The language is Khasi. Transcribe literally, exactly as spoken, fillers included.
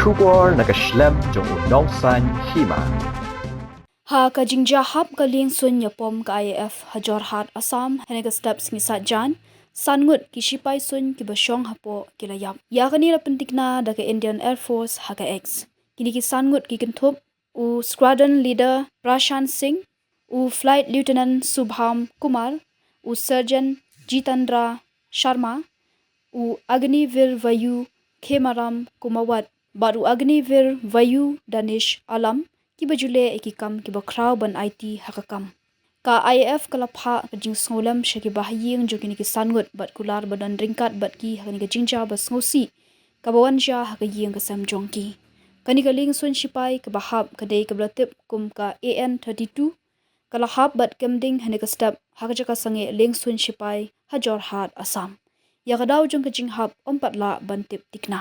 khubor na ka shlem jong u nongsaiñ hima. Ha ka jingjia hap ka liengsuiñ ïapom ka I A F ha Jorhat, Assam, ha kane ka step sngi Saitjaiñ, san ngut ki shipai suiñ kiba shong hapoh ki la ïap. Ïa kane la pyntikna da ka Indian Air Force ha ka X. Kine ki san ngut ki kynthup u Squadron Leader Prashant Singh, u Flight Lieutenant Subham Kumar, u Sergeant Jitendra Sharma, u Agniveer Vayu Khemaram Kumawat bad u Agniveer Vayu Danish Alam, kiba ju leh ïa ki kam kiba khraw ban aiti ha ka kam. Ka I A F ka la phah ka jingsngewlem sha ki bahaïing jong kine ki san ngut bad kular ba don ryngkat bad ki ha kane ka jingjia ba sngewsih kaba wan jia ha ka ïing ka sem jong ki. Kane ka liengsuiñ shipai kaba hap ka dei kaba la tip kum ka A N thirty-two, ka la hap bad kem ding ha kane ka step ha ka jaka sangeh liengsuiñ shipai ha Jorhat, Assam. Ïa ka daw jong ka jinghap ym pat lah ban tip thikna.